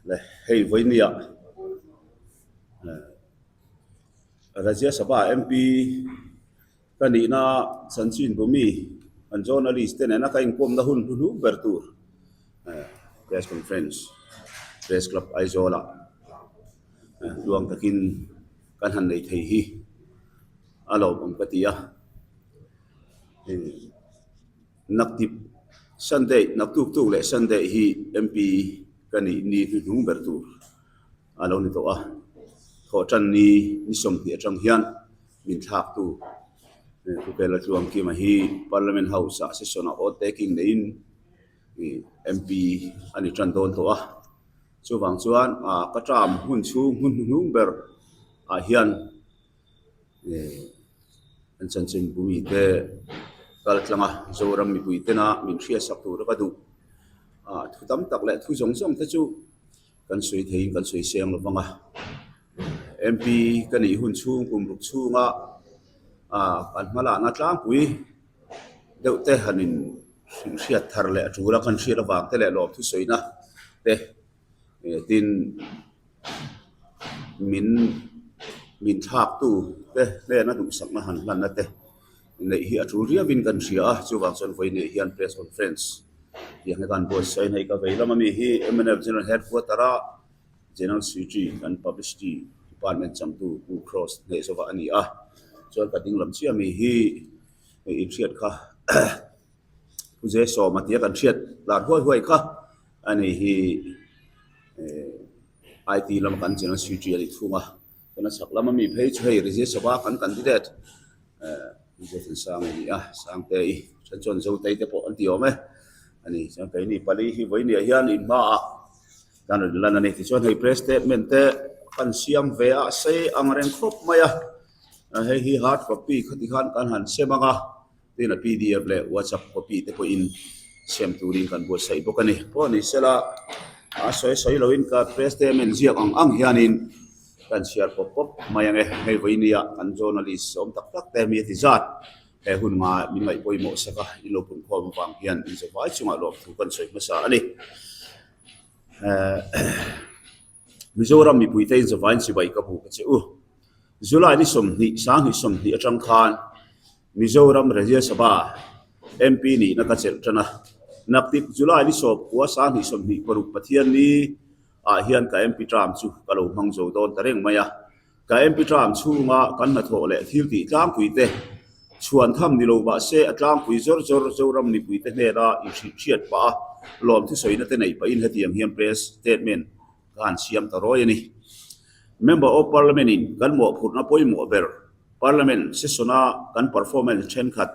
Le hei vawinia Rajya Sabha MP ka nihna chanchin bumi an journalist te nena ka inkawmna hun hnuhnung ber tur press conference press club Aizawl ah tluang takin kan han nei thei hi a lawmawm ka ti a. Naktip Sunday naktuk tuk leh Sunday hi MP ka nih ni hnuhnung ber tur a lo ni tawh a, thawhtan ni ni 20 atang hian min thlaktu Pu Laltluangkima hi Parliament House ah session ah oath taking neiin MP a ni tan dawn tawh a, chuvang chuan ka term hun chhung hun hnuhnung ber ah hian. An chanchin bumi te kal tlang a, Zoram mipui tena min hriatsak tur a ka duh. Thu tam tak leh thu zawng zawng te chu kan sawi theiin kan sawi seng lo vang a. MP ka nih hun chhung kum ruk chhunga kan hma lahna tlangpui deuh te han in hriat thar leh a tul a, kan hriat avang te leh lawmthu sawina te. Tin, min min thlaktu te hnena duhsakna han hlanna te neih hi a tul riauin kan hria a, chuvang chuan vawi neih hian press conference tih ang hi kan buatsaih a, hei ka vei lam ami hi mnf General Headquarter a General Secretary kan Publicity Department changtu Pu Cross Hnehzova a ni a, chuan ka ding lam chiah ami hi inhriat kha. Pu Zesawma tia kan hriat lar huai huai kha a ni hi IT lama kan general secretary a ni thung a, chuan a chhak lama mi phei chu hei Rajya Sabha kan candidate Pu Zothansanga a ni a, Sangtei then chuan Zotei te pawh an ti awm e a ni. Chuan keini pali hi vawinia hian in hmaah kan rawn lan a ni. Tichuan hei press statement te kan siam ve a, sei ang reng khawp mai a, hei hi hard copy khati khan kan han sem ang a. Tin a pdf leh WhatsApp copy te pawhin siam turin kan buatsaih bawk a ni. Pawh ni sela a sawi sawi loin ka press statement ziak ang ang hianin kan chhiar pawp pawp mai ang e. Hei vawinia kan journalist awm tak tak te mi a ti zat he hun nga min ngaih pawimawh sak a in lo punkhawm avang hian inzawhvai chungah lawmthu kan sawi hmasa a ni. Mizoram mipuite inzawvain chibai ka bu ka che u. July ni 20 20 atang khan Mizoram Rajya Sabha MP nihna ka chelh tan a. Naktip July ni 9 2026 Pathianni ah hian ka MP term chu ka lo hmang zo dawn ta reng mai a. Ka MP term chhunga kan hnathawh leh thil tih tlangpui te chhuan tham ni lo mahse a tlangpui zawr zawr Zoram mipui te hnena inhrilhhriat pah a lawmthu sawina te neih pahin hetiang hian press statement ka han siam ta rawi a ni. Member of Parliament in kan mawhphurhna pawimawh ber Parliament session a kan performance thenkhat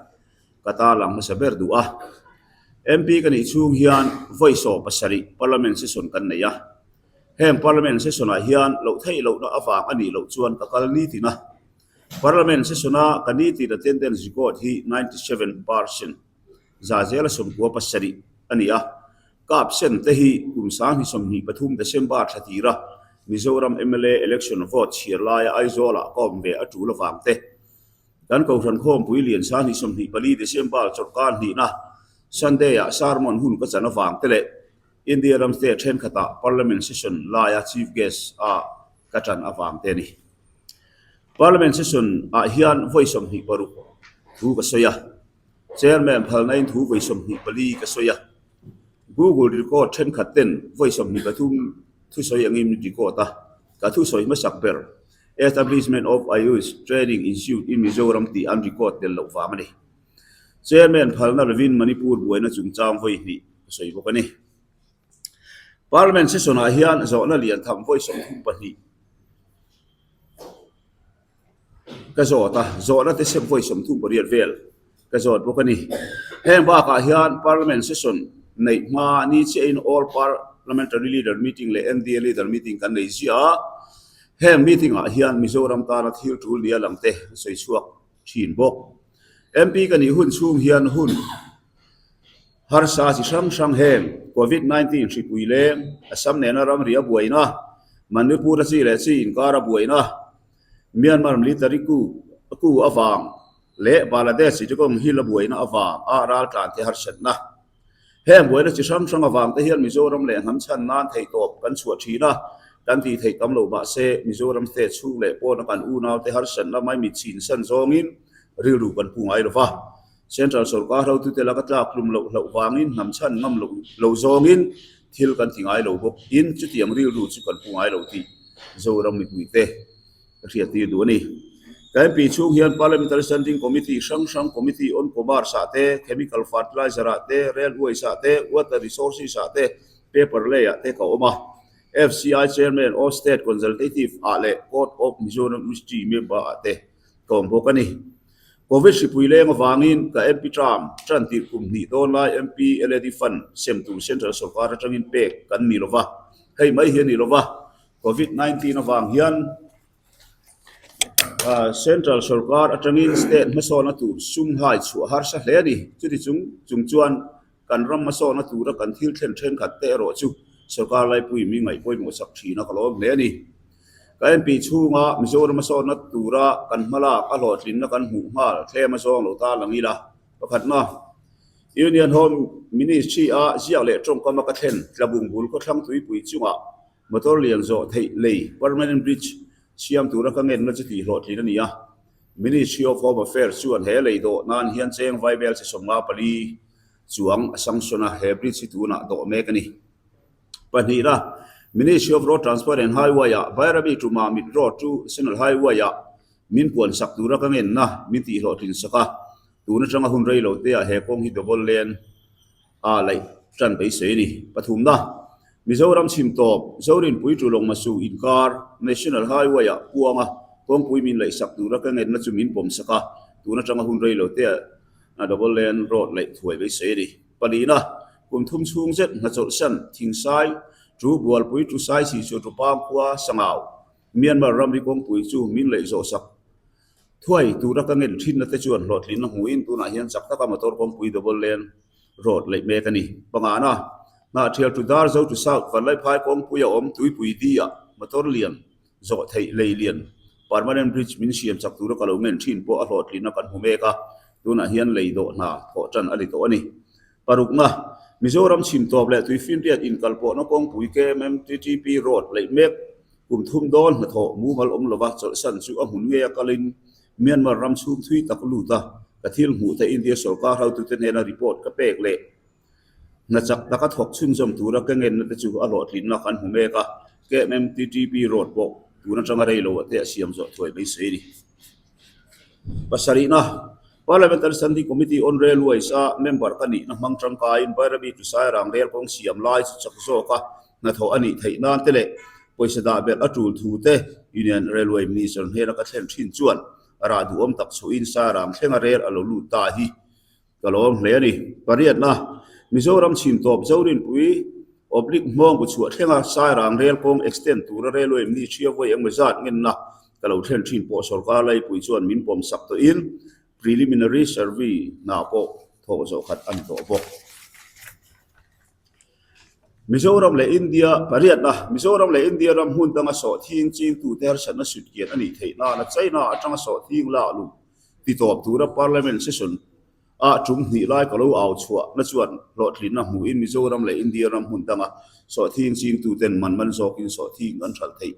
ka tarlang hmasa ber duh a. MP ka nih chhung hian vawi 70 Parliament session kan nei a. Heng Parliament session ah hian loh theih lohna avang a nih loh chuan ka kal nitin a. Parliament session a ka nitin attendance record hi 97% za zela 97 a ni a. Ka absent te hi kum 2023 December thla tira Mizoram mla election vote chhiar laia Aizawl-ah ka awm ve a tul avang te, kan Kohhran Khawmpui lian 2024 December chawlhkar hnihna Sunday-ah sermon hun ka chan avang te leh India ram state thenkhatah Parliament session laia Chief Guest a ka tan avang te a ni. Parliament session ah hian vawi 26 thu ka sawi a, Chairman phalna-in thu vawi 24 ka sawi a. Google record thenkhat ten vawi 23 thusawi angin min record a, ka thusawi hmasak ber Establishment of Ayush Training Institute in Mizoram tih an record tel loh vang a ni. Chairman phalna lovin Manipur buaina chungchang vawi hnih ka sawi bawk a ni. Parliament session ah hian zawhna lian tham vawi 32 Ka zawt a, zawhna te sem vawi 38 vel ka zawt bawk a ni. Heng bakah hian Parliament session neih hma ni chiahin All Parliamentary Leader Meeting leh NDA Leader Meeting kan nei ziah a, heng meeting ah hian Mizoram tana thil tul nia lang te a sawi chhuak thin bawk. MP ka nih hun chhung hian hun harsa chi hrang hrang heng Covid 19 hripui leng, Assam nena ramri a buaina, Manipur a chi leh chi inkar a buaina, Myanmar military coup coup avang leh Bangladesh Chittagong Hill a buaina avang a raltlan te harsatna. Heng buaina chi hrang hrang avang te hian Mizoram leh hnam chhan nan theihtawp kan chhuah thin a, kan tih theih tam lo mah se Mizoram state chhung leh pawna kan unaute harsatna mai mit chin san zawngin rilru kan pu ngai lo va. Central sorkar hotute laka tlak hlum loh hlauh vangin hnam chhan ngam loh lo zawngin thil kan ti ngai lo bawk in chutiang rilru chu kan pu ngai lo tih Zoram mipuite ka hriattir duh a ni. Ka MP chhung hian Parliamentary Standing Committee hrang hrang Committee on Commerce ah te, Chemical Fertilizer ah te, Railways ah te, Water Resources ah te, Paper lay ah te ka awm a. FCI Chairman of State Consultative ah leh Court of Mizoram Ministry member ah te ka awm bawk a ni. Covid hripui leng avangin ka MP term tan tirh kum hnih dawn lai MP LAD Fund sem tur Central sawrkar atangin pek kan ni lova, hei mai hi a ni lova, Covid 19 avang hian Central sawrkar atangin state hmasawna tur sum hai chhuah harsa hle a ni. Chuti chung chung chuan kan ram hmasawna tura kan thil thlen thenkhat te erawh chu sawrkar laipui mi ngaih pawimawh sak thin a ka lawm hle a ni. Ka MP chhunga Mizoram hmasawna tura kan hmalak a hlawhtlinna kan hmuh nghal thlem a zawng lo ta lang ila. Pakhatna, Union Home Ministry-a ziak leh tawngkama ka thlen Tlabung bul khawthlang tuipui chungah Motor lian zawh theih lei permanent bridge siam tura ka ngenna chu tih hlawhtlin a ni a. Ministry of Home Affairs chuan he lei dawh nan hian cheng vaibel che 54 chuang a sanction a, he bridge hi tunah dawh mek a ni. Pahnihna, Ministry of Road Transport and Highway-ah Bairabi to Mamit Road to National Highway-ah min puan sak tura ka ngenna min tih hlawhtlin sak a, tun atanga hun rei lo teah he kawng hi double lane a laih tan beisei a ni. Pathumna, Mizoram chhim tawp, Zorinpui tu Lawngmasu inkar National Highway-ah puanga kawngpui min laihsak tura ka ngenna chu min pawm sak a, tun atanga hun rei lo te a double lane road laih thuai beisei a ni. Palina, kum thum chhung zet hnachawlhsan, Thingsai, Tu Bualpui, Tu Saisi chu Tu Pangkhua, Sangau, Myanmar ramri kawngpui chu min laih zawh sak thuai tura ka ngen thinna te chuan hlawhtlinna hmuhin tunah hian chak taka motor kawngpui double lane road laih mek a ni. Pangana, Hnahthial tu dar zo tu South Vanlaiphai kawngpui a awm Tuipui di-ah motor lian zawh theih lei lian permanent bridge min siam chak tura ka lo ngen thin pawh a hlawhtlinna kan hmu mek a, tunah hian lei dawh hna thawh tan a ni tawh a ni. Parukna, Mizoram chhim tawp leh Tuifinriat inkalpawhna kawngpui KMMTTP road laih mek Kum thum dawn hnathawh mumal awm lova chawlhsan chu a hmun ngei a kalin Myanmar ram chhung thui tak lut a, ka thil hmuh te India sorkar hotute hnena report ka pek leh hna chak taka thawk chhunzawm tura ka ngenna te chu a hlawhtlinna kan hmu mek a, KMMTTP road pawh tun atanga rei lo ah te a siam zawh thuai mai sawi a ni. Pasarihna, Parliamentary Standing Committee on Railways a member ka nihna hmang tangkaiin Bairabi to Sairang rel kawng siam lai chu chak zawk a, Hnathawh a nih theih nan te leh pawisa dah belh a tul thu te Union Railway Minister hnena ka thlen thin chuan rah duhawm tak chhuahin Sairang thlenga rel a lo lut ta hi ka lawm hle a ni. Pariatna, Mizoram chhim tawp Zorinpui oblique hmawng bu chhuah thlenga Sairang rel kawng extend tura Railway Ministry a vawi engemaw zat ngenna ka lo thlen thin pawh sawrkar laipui chuan min pawm sak tawhin preliminary survey hna pawh thawh zawh khat a ni tawh bawk. Mizoram leh India pariatna, Mizoram leh India ram hmun danga sawhthing chingtute harsatna sutkian a nih theih nana China atanga sawhthing lak luh ti tawp tura Parliament session ah tum hnih lai ka lo au chhuah na chuan hlawhtlinna hmuhin Mizoram leh India ram hmun danga sawhthing chingtuten man man zawkin sawhthing an hralh theih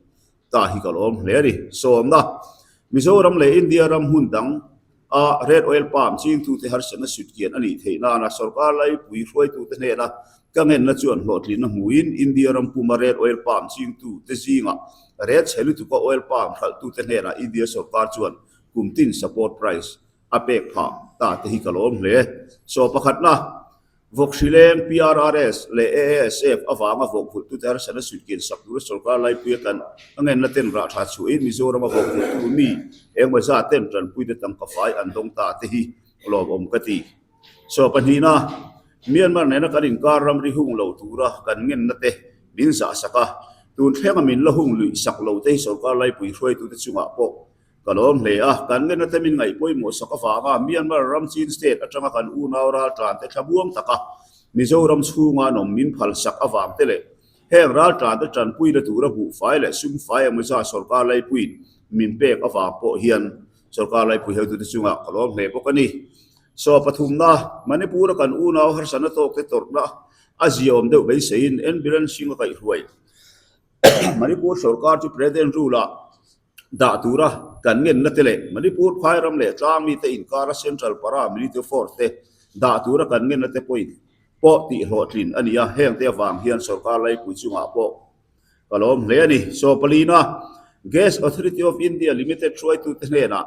ta hi ka lawm hle a ni. Sawmna, Mizoram leh India ram hmun dang a Red Oil Palm chingtute harsatna sutkian a nih theih nana sorkar laipui hruaitute hnena ka ngenna chuan hlawhtlinna hmuhin India ram puma Red Oil Palm chingtute zingah red chhe lutuka oil palm hralhtute hnenah India sorkar chuan kum tin support price a pek phah ta te hi ka lawm hle. Saw pakhatna. Vawk hrileng, PRRS, leh AASF avanga vawk vulhtute harsatna suitkian sak tura sorkar laipuia kan a ngenna ten rah tha chhuahin Mizorama vawk vulhtu mi engemaw zat ten tanpuite tangka fai an dawng ta te hi lawmawm ka ti. Saw pahnihna, Myanmar nena kan inkar ramri hung lo tura kan ngenna te min zah sak a, tun thlenga min la hung luih sak lo te hi sorkar laipui hruaitute chungah pawh Ka lawm hle a, kan ngenna te min ngaih pawimawh sak avanga Myanmar ram Chin State atanga kan unau raltlante thlamuang taka Mizoram chhunga an awm min phal sak avang te leh heng raltlante tanpuina tura buhfai leh sumfai emaw sorkar laipuiin min pek avang pawh hian sorkar laipui hotute chungah ka lawm hle bawk a ni. Saw pathumna, Manipur-a kan unau harsatna tawkte tawrhna a ziaawm deuh beiseiin N Biren Singh-a kaihhruai Manipur sorkar chu President rule-ah dah tura kan ngenna te leh Manipur phai ram leh tlang mite inkara Central Para Military Force te dah tura kan ngenna te pawhin pawh tih hlawhtlin a ni a, hengte avang hian sorkar laipui chungah pawh ka lawm hle a ni. Saw palina, Gas Authority of India Limited hruaitute hnenah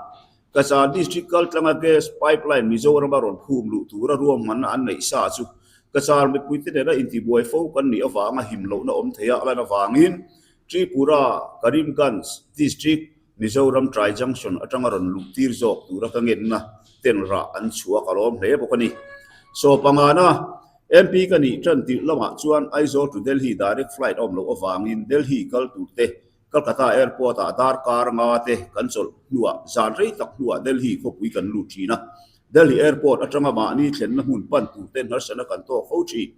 Cachar District kaltlanga gas pipeline Mizorama rawn phum luh tura ruahmanna an neih sa chu Cachar mipuite nena intibuai fo kan nih avanga him lohna awm thei a lan avangin Tripura, Karimganj District, Mizoram Tri Junction atanga rawn luh tir zawk tura ka ngenna ten rah an chhuah ka lawm hle bawk a ni. Saw pangana, MP ka nih tan tirh lamah chuan Aizawl to Delhi direct flight a awm loh avangin Delhi kal tur te Calcutta Airport ah darkar nga te kan chawlh hnuah zan rei tak hnuah Delhi khawpui kan lut thin a. Delhi Airport atanga mahni thlenna hmun pan tur ten harsatna kan tawk fo thin.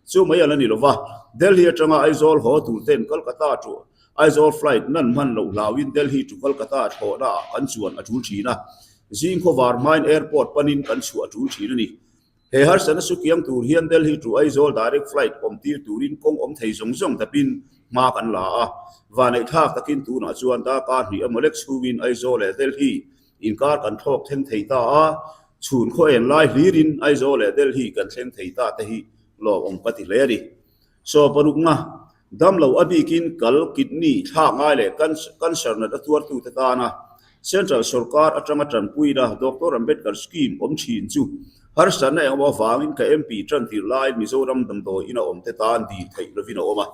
Chu mai a la ni lova, Delhi atanga Aizawl haw tur ten Calcutta to Aizawl flight nan hman loh hlauin Delhi to Calcutta thlawhna ah kan chuan a tul thin a. Zing khawvar hmain airport panin kan chhuah a tul thin a ni. He harsatna su kiang tur hian Delhi to Aizawl direct flight awm tir turin kawng awm thei zawng zawng dapin hma kan la a. Vaneihthlak takin tunah chuan darkar hnih emaw lek chhungin Aizawl leh Delhi inkar kan thlawk thleng thei ta a, chhun khaw en lai hlirin Aizawl leh Delhi kan thleng thei ta te hi lawmawm ka ti hle a ni. Saw parukna, damlo a bikin kal, kidney, thlak ngai leh cancer nat a tuartute tana Central sorkar atanga tanpuina Doctor Ambedkar Scheme awm thin chu harsatna engemaw avangin ka MP tan tirh laiin Mizoram damdawi ina awmte tan dil theih lovin a awm a.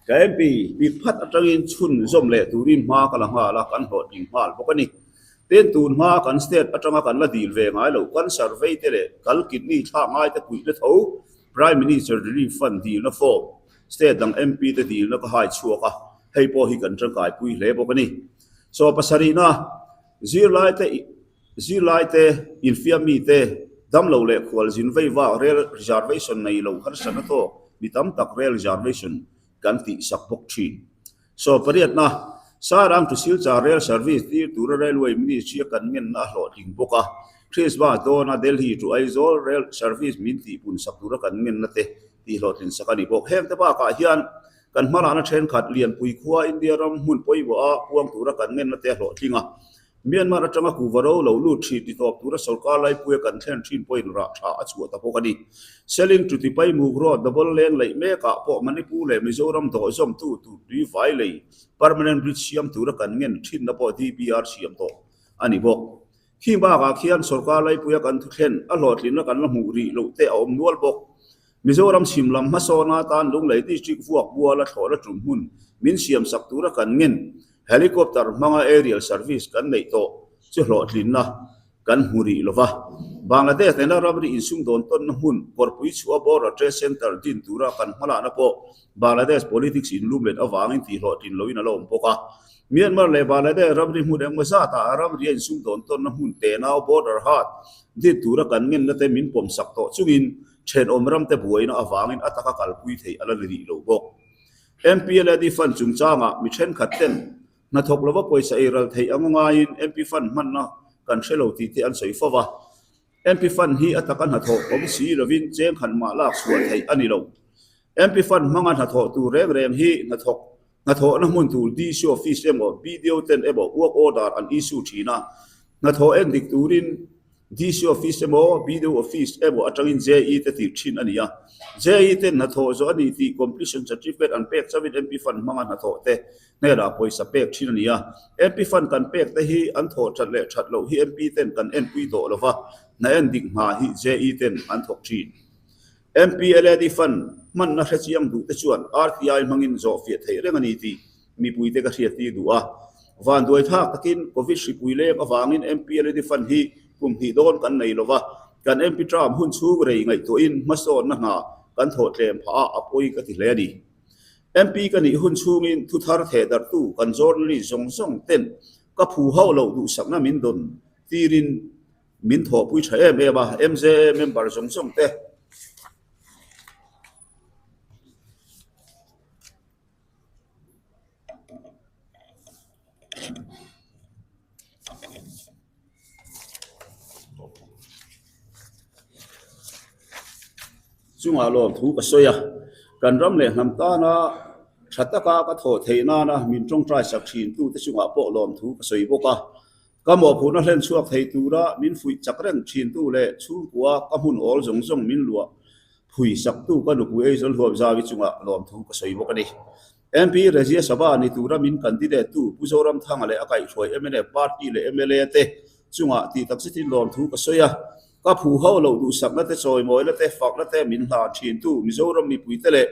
Ka MP bik phat atangin chhun zawm leh turin hma ka la nghal a, kan hlawhtling nghal bawk a ni. Tin, tun hma kan state atanga kan la dil ve ngai loh cancer vei te leh kal kidney thlak ngai te puihna tho Prime Minister Relief Fund dilna form state dang MP te dilna ka hai chhuak a, hei pawh hi kan tangkaipui hle bawk a ni. Chaw pasarihna, zirlai te Zirlai te, infiam mi te, damlo leh khualzin vei vak rel reservation nei lo harsatna tawk mi tam tak rel reservation kan tih sak bawk thin. Saw pariatna, Sairang to Silchar rail service tir tura Railway Ministry a kan ngenna a hlawhtling bawk a, Christmas dawna Delhi to Aizawl rail service min tihpun sak tura kan ngenna te tih hlawhtlin sak a ni bawk. Heng te bakah hian kan hmalakna thenkhat Lianpui khua India ram hmun pawimawha puang tura kan ngenna te a hlawhtling a, Myanmar atanga kuva ro lo lut thin ti tawp tura sorkar laipuia kan thlen thin pawhin rah tha a chhuah ta bawk a ni. Selling to Tipai Muk Road double lane laih mekah pawh Manipur leh Mizoram dawhzawmtu tur tui vai lei permanent bridge siam tura kan ngen thinna pawh DPR siam tawh a ni bawk. Khing bakah khian sorkar laipuia kan thuthlen a hlawhtlinna kan la hmuh rih loh te a awm nual bawk. Mizoram chhim lam hmasawna atan Lunglei District vuak buala thlawhna tum hmun min siam sak tura kan ngen Helicopter hmanga aerial service kan neih tawh chu hlawhtlinna kan hmu rih lo va. Bangladesh nena ramri insumdawn tawnna hmun Kawrpui chhuah Border Trade Centre din tura kan hmalahna pawh Bangladesh politics inlumlet avangin tihhlawhtlin loin a la awm bawk a. Myanmar leh Bangladesh ramri hmun engmaw zatah ramri a insumdawn tawnna hmun tenau Border Haat din tura kan ngenna te min pawmsak tawh chungin thenawm ramte buaina avangin a taka kalpui theih a la ni rih lo bawk. MPLAD fund chungchangah mi thenkhat ten hnathawk lova pawisa ei ral theih anga ngaiin MP fund hmanna kan hre lo tih te an sawi fo va. MP fund hi a taka hnathawh awm si lovin cheng khat mah lak chhuah theih a ni lo. MP fund hmanga hnathawh tur reng reng hi hnathawk hnathawhna hmun tur DC office emaw BDO ten emaw work order an issue thin a, hnathawh endik turin DC Office emaw, BDO Office emaw atangin JE te tirh thin a ni a. JE ten hnathawh zawh a ni tih Completion Certificate an pek chauhin MP Fund hmanga hnathawh te hnenah pawisa pek thin a ni a. MP Fund kan pek te hi an thawh that leh that loh hi MP ten kan enpui tawh lo va, hna en dik hna hi JE ten an thawk thin. MP LAD Fund hmanna hrechiang duh te chuan RTI hmangin zawhfiah theih reng a ni tih Mipuite ka hriattir duh a, vanduai thlak takin Covid hripui leng avangin MP Lady Fund hi kum hnih dawn kan nei lova, kan MP term hun chhung rei ngaihtuahin hmasawnna hna kan thawh tlem phah a, a pawi ka ti hle a ni. MP ka nih hun chhungin thu thar theh darhtu kan journalist zawng zawng ten ka phu hauh loh duhsakna min dawn tirin min thawhpui tha em em a, MJA member zawng zawng te. Chungah lawmthu ka sawi a, kan ram leh hnam tana tha taka ka thawh theih nana min tawngtai sak thintute chungah pawh lawmthu ka sawi bawk a. Ka mawhphurhna hlen chhuak thei tura min fuih chak reng thintu leh chhungkua ka hmun awl zawng zawng min luah phui saktu ka nupui Aizawl Huapzawi chungah lawmthu ka sawi bawk a ni. MP Rajya Sabha ni tura min candidate tu Pu Zoramthanga leh a kaihhruai mnf party leh mla te chungah tih tak zetin lawmthu ka sawi a. Ka phu ho loh duhsakna te, chawimawina te, fakna te min hlan thin tu Mizoram mipuite leh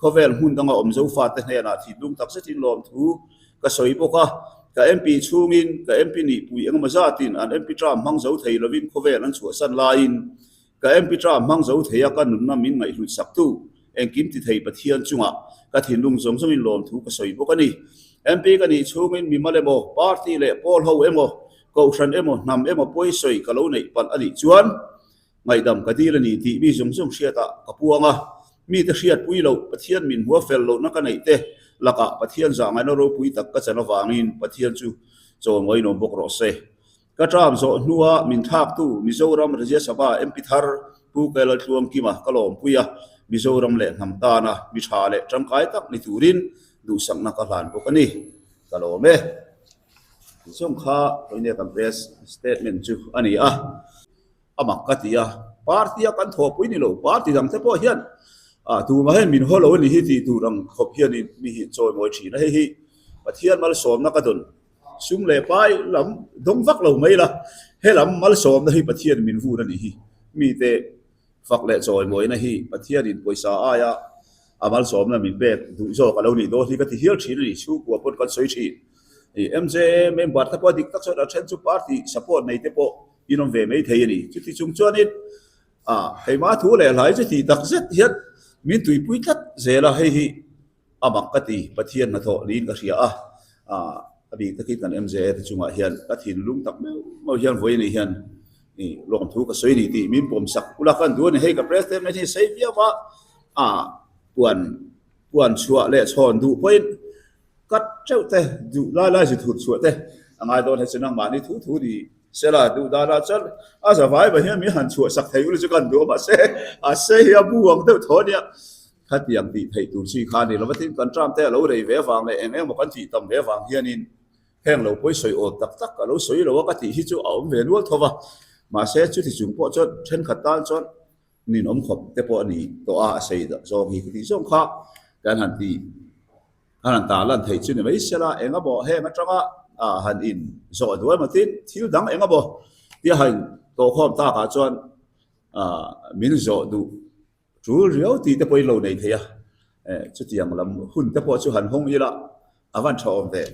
khawvel hmun danga awm Zofate hnenah thinlung tak zetin lawmthu ka sawi bawk a. Ka MP chhungin ka MP nihpui engemaw zatin an MP term hmang zo thei lovin khawvel an chhuahsan laiin Ka MP term hmang zo thei a, ka nunna min ngaihhlut saktu, engkim ti thei Pathian chungah ka thinlung zawng zawngin lawmthu ka sawi bawk a ni. MP ka nih chhungin mimal emaw, party leh pawl ho emaw, kohhran emaw, hnam emaw pawisawi ka lo neih palh a nih chuan ngaihdam ka dil a ni tih mi zawng zawng hriatah ka puang a. Mite hriatpui loh, Pathian min hua fel lohna ka neih te lakah Pathian zahngaihna ropui tak ka chan avangin Pathian chu chawngawihnawm bawk rawh se. Ka term zawh hnua min thlaktu Mizoram Rajya Sabha MP thar Pu Kailaltluangkima ka lawmpui a, Mizoram leh hnam tana mi tha leh tangkai tak ni turin duhsakna ka hlan bawk a ni. Ka lawm e. Zawng kha Pawine kan press statement chu a ni a. A mak ka ti a, party a kan thawhpui ni lo, party dang te pawh hian ah tumah hian min haw lo a ni hi tih tur ang khawp hianin mi hi chawimawi thin a, hei hi Pathian malsawmna ka dawn Sum leh pai lam dawng vak lo mai la, he lam malsawmna hi Pathian min vun a nih hi. Mite fak leh chawimawina hi Pathianin pawisa aia a malsawmna min pek duh zawk a lo nih dawn hi ka ti hial thin a ni, chhungkua pawn kan sawi thin. MJA member te pawh dik tak chuan a then chu party support nei te pawh in awm ve mai thei a ni. Chuti chung chuanin keimah thu leh hlai chu tih tak zet hian min tuipui tlat zel a, hei hi A mak ka ti, Pathian hnathawh niin ka hria a, a bik takin kan MJA te chungah hian ka thinlung tak meuh meuh hian vawi anih hian lawmthu ka sawi a ni tih min pawm sak ula ka duh a ni. Hei ka press statement hi sei viau a, a puan puan chhuah leh chhawn duh pawhin cut teuh te duh lai lai zut hut chhuah te a ngai dawn hei chu nangmahni thu thu ni sela duh danah chuan a zavai mai hian min han chhuah sak thei ula chu ka han duh a mahse a sei hi a bu ang deuh tho a nia. Khatiang tih theih tur chi kha a ni lo va, tin kan term te a lo rei ve avang leh eng emaw kan tih tam ve avang hianin heng lo pawi sawi awm tak tak a lo sawi lo a ka tih hi chu a awm ve nual tho va, mahse chuti chung pawh chuan thenkhat tan chuan ninawm khawp te pawh a ni tawh a, a sawi zawng hi ka tih zawng kha kan han ti kan han tar lan theih chu ni mai sela eng emaw heng atanga han in zawh duai emaw tin thil dang eng emaw tia han tawhkhawm takah chuan min zawh duh. Tul riau tih te pawhin lo nei thei a, chutiang lam hun te pawh chu han hawng ila a van tha awm ve.